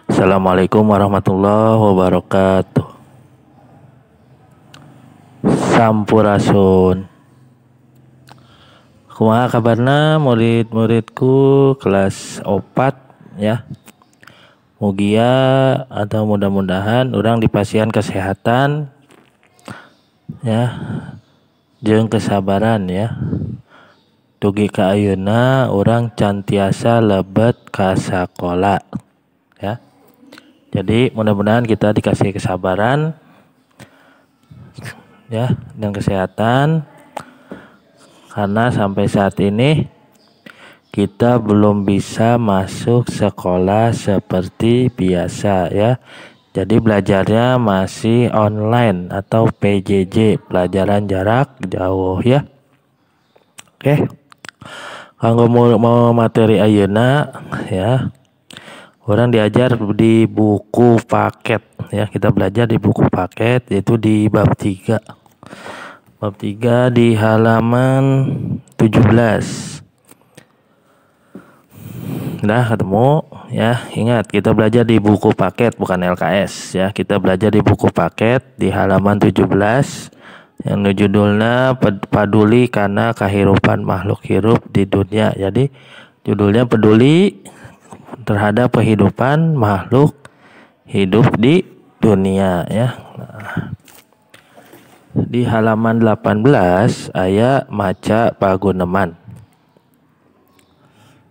Assalamualaikum warahmatullahi wabarakatuh. Sampurasun. Kumaha kabarna murid-muridku kelas 4 ya. Mugia atau mudah-mudahan urang dipasihan kesehatan ya, jeung kesabaran ya. Dugi ka ayeuna urang can tiasa lebet ka sakola ya. Jadi mudah-mudahan kita dikasih kesabaran ya dan kesehatan, karena sampai saat ini kita belum bisa masuk sekolah seperti biasa ya. Jadi belajarnya masih online atau PJJ, pelajaran jarak jauh ya. Oke. Kanggo mau materi ayeuna ya. Orang diajar di buku paket ya. Kita belajar di buku paket, yaitu di bab 3. Bab 3 di halaman 17. Nah, ketemu ya. Ingat, kita belajar di buku paket bukan LKS ya. Kita belajar di buku paket di halaman 17 yang judulnya Peduli Karena Kehidupan Makhluk Hidup di Dunia. Jadi judulnya peduli terhadap kehidupan makhluk hidup di dunia ya. Nah, di halaman 18 aya maca paguneman.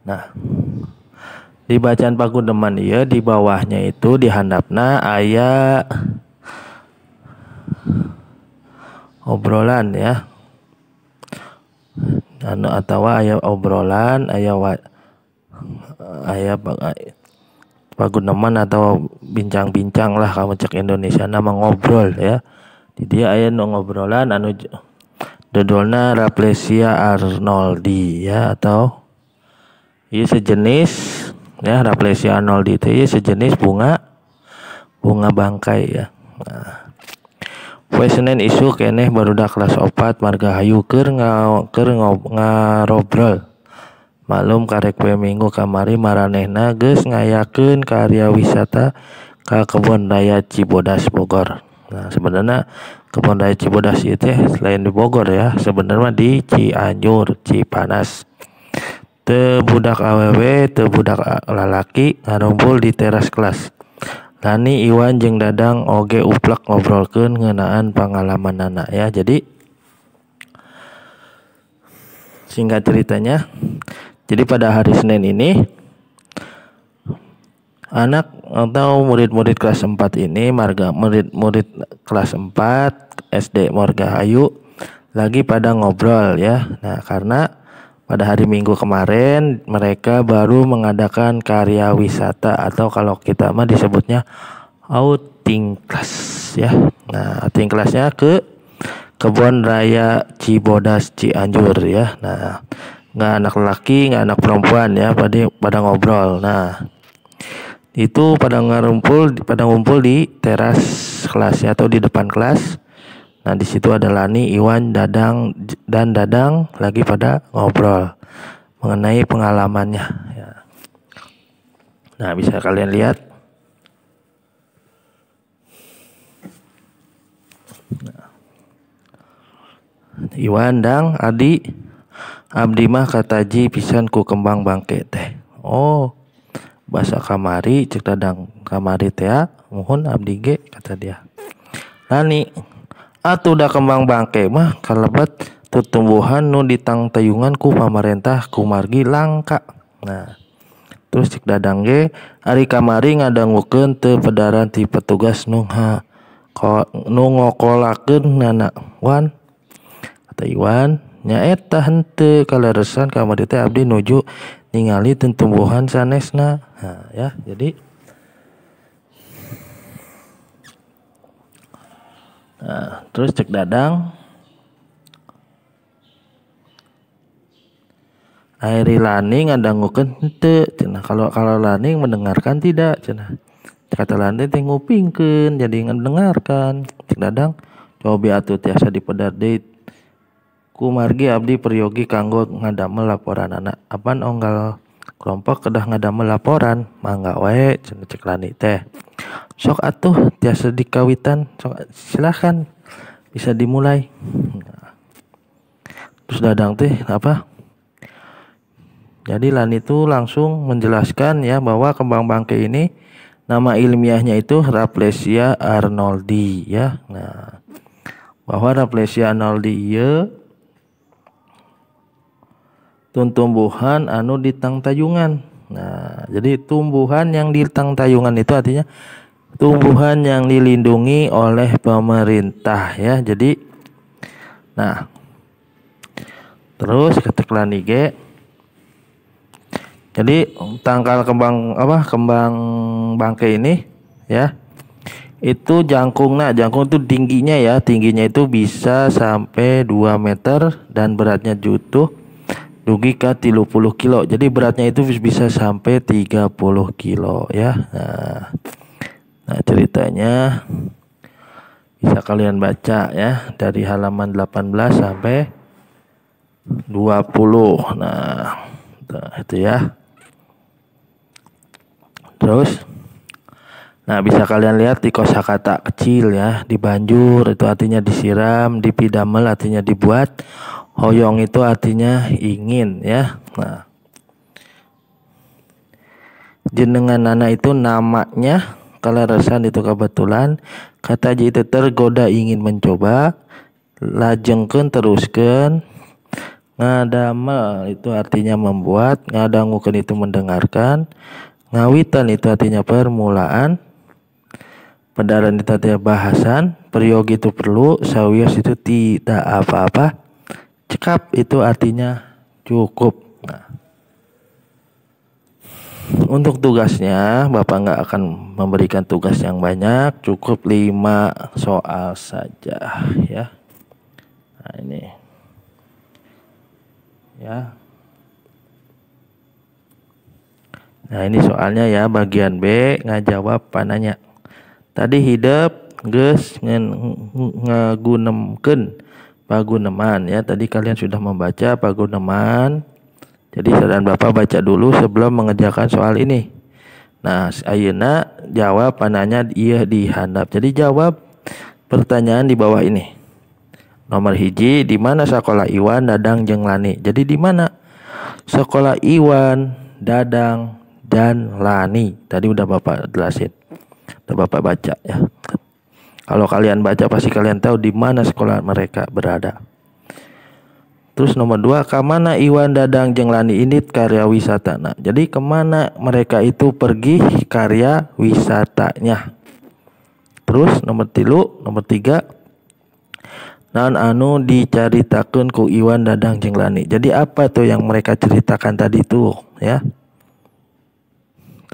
Nah, di bacaan paguneman ieu di bawahnya itu di handapna aya obrolan ya. Anu atawa aya obrolan, aya aya paguneman atau bincang-bincang lah kamu cek Indonesia nama ngobrol ya. Di dia aya nu ngobrolan anu judulna Rafflesia arnoldi ya, atau ieu sejenis ya, Rafflesia arnoldi itu ieu sejenis bunga bangkai ya. Nah, poe Senin isuk keneh barudak kelas 4 Margahayu keur ngarobrol. Maklum karek poe Minggu kamari maranehna geus ngayakeun karya wisata ka Kebon Raya Cibodas Bogor. Nah, sebenarnya Kebon Raya Cibodas itu selain di Bogor ya, sebenarnya di Cianjur, Cipanas. Teu budak awewe, teu budak lalaki ngarumpul di teras kelas. Lani, Iwan jeung Dadang oge uplek ngobrolkeun ngeunaan pangalamanana ya. Jadi singkat ceritanya, jadi pada hari Senin ini anak atau murid-murid kelas 4 ini, murid-murid kelas 4 SD Margahayu lagi pada ngobrol ya. Nah, karena pada hari Minggu kemarin mereka baru mengadakan karya wisata atau kalau kita mah disebutnya outing class ya. Nah, outing classnya ke Kebon Raya Cibodas Cianjur ya. Nah, nggak anak laki, nggak anak perempuan ya, pada ngobrol. Nah, itu pada ngumpul di teras kelas ya, atau di depan kelas. Nah, di situ ada Lani, Iwan, Dadang dan Dadang lagi pada ngobrol mengenai pengalamannya ya. Nah, bisa kalian lihat. Nah. Iwan dang Adi abdi mah kataji pisan ku kembang bangke teh. Oh, bahasa kamari cek Dadang kamari teh ya, mohon abdi ge kata dia. Lani, atuh da kembang bangke mah kalebet tutumbuhan nu ditangtayungan ku pamarentah kumargi langka. Nah, terus cek Dadang ge ari kamari ngadangukeun teu pedaran ti petugas nu ngokolakeun nana Wan. Kata Iwan, nyaeta henteu kaleresan kamari teh abdi nuju ningali tumbuhan sanesna. Nah, ya, jadi nah, terus cek Dadang Airi Lani ngadangukeun henteu cenah. Kalau Lani mendengarkan tidak cenah. Kata Lani teh ngupingkeun jadi ngedengarkan. Cek Dadang cobi atuh tiasa dipedar deui kumargi abdi peryogi kanggo ngadamel laporanana. Apan onggal Kelompok kedah ngadamel laporan, mangga wae cenah cek Lani teh. Sok atuh tiasa dikawitan, sok silahkan bisa dimulai. Nah. Terus Dadang teh apa? Jadi Lani itu langsung menjelaskan ya bahwa kembang bangke ini nama ilmiahnya itu Rafflesia arnoldi ya. Nah, bahwa Rafflesia arnoldi ieu tumbuhan anu ditangtayungan. Nah, jadi tumbuhan yang ditangtayungan itu artinya tumbuhan yang dilindungi oleh pemerintah ya. Jadi nah, terus kata Lani ge, jadi tangkal kembang apa kembang bangke ini ya, itu jangkung. Nah, jangkung itu tingginya ya, tingginya itu bisa sampai 2 meter dan beratnya jutuh dugi ka 30 kilo. Jadi beratnya itu bisa sampai 30 kilo ya. Nah, ceritanya bisa kalian baca ya dari halaman 18 sampai 20. Nah, itu ya. Terus nah, bisa kalian lihat di kosakata kecil ya, dibanjur itu artinya disiram, dipidamel artinya dibuat, hoyong itu artinya ingin ya. Nah, jenengan nana itu namanya, kaleresan itu kebetulan, kata aja itu tergoda ingin mencoba, lajengkeun teruskeun, ngadamel itu artinya membuat, ngadangukeun itu mendengarkan, ngawitan itu artinya permulaan, pedaran itu artinya bahasan, peryogi itu perlu, sawios itu tidak apa-apa, cekap itu artinya cukup. Nah, untuk tugasnya Bapak nggak akan memberikan tugas yang banyak, cukup 5 soal saja ya. Nah, ini ya. Nah, ini soalnya ya, bagian B ngajawab pananya. Tadi hidep geus ngagunemkeun paguneman ya. Tadi kalian sudah membaca paguneman. Jadi saran Bapak baca dulu sebelum mengerjakan soal ini. Nah, ayeuna jawab pananya ieu di handap. Jadi jawab pertanyaan di bawah ini. Nomor 1, di mana sekolah Iwan, Dadang, jeung Lani? Jadi di mana sekolah Iwan, Dadang, dan Lani? Tadi udah Bapak jelasin, udah Bapak baca ya. Kalau kalian baca pasti kalian tahu di mana sekolah mereka berada. Terus nomor 2, kemana Iwan, Dadang, jeung Lani ini karya wisata? Nah, jadi kemana mereka itu pergi karya wisatanya? Terus nomor 3, naon anu dicaritakeun ku Iwan, Dadang, jeung Lani? Jadi apa tuh yang mereka ceritakan tadi tuh ya?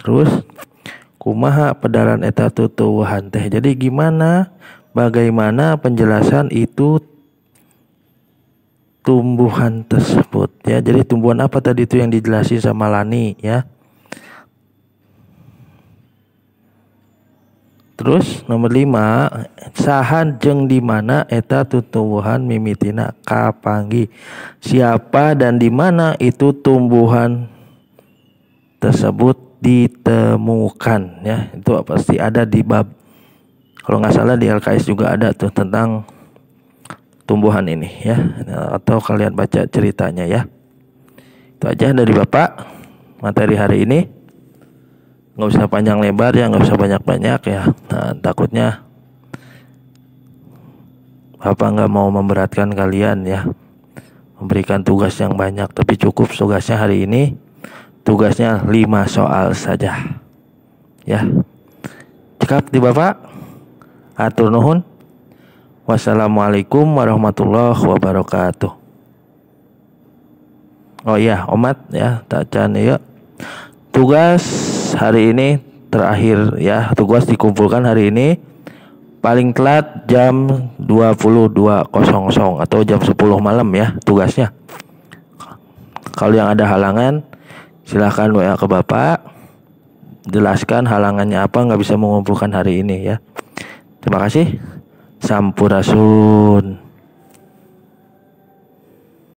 Terus kumaha pedaran eta tutuwuhan teh? Jadi gimana, bagaimana penjelasan itu tumbuhan tersebut ya. Jadi tumbuhan apa tadi itu yang dijelasin sama Lani ya. Terus nomor 5, sahan jeung di mana eta tutuwuhan mimitina kapanggih? Siapa dan di mana itu tumbuhan tersebut ditemukan ya. Itu pasti ada di bab, kalau nggak salah di LKS juga ada tuh tentang tumbuhan ini ya, atau kalian baca ceritanya ya. Itu aja dari Bapak materi hari ini, nggak usah panjang lebar ya, nggak usah banyak-banyak ya. Nah, takutnya Bapak nggak mau memberatkan kalian ya, memberikan tugas yang banyak, tapi cukup tugasnya hari ini. Tugasnya 5 soal saja ya. Cekap di Bapak. Atur nuhun. Wassalamualaikum warahmatullahi wabarakatuh. Oh iya, omat ya, tak can ya. Tugas hari ini terakhir ya, tugas dikumpulkan hari ini paling telat jam 22.00 atau jam 10 malam ya tugasnya. Kalau yang ada halangan silahkan WA ke Bapak, jelaskan halangannya apa, nggak bisa mengumpulkan hari ini ya. Terima kasih. Sampurasun.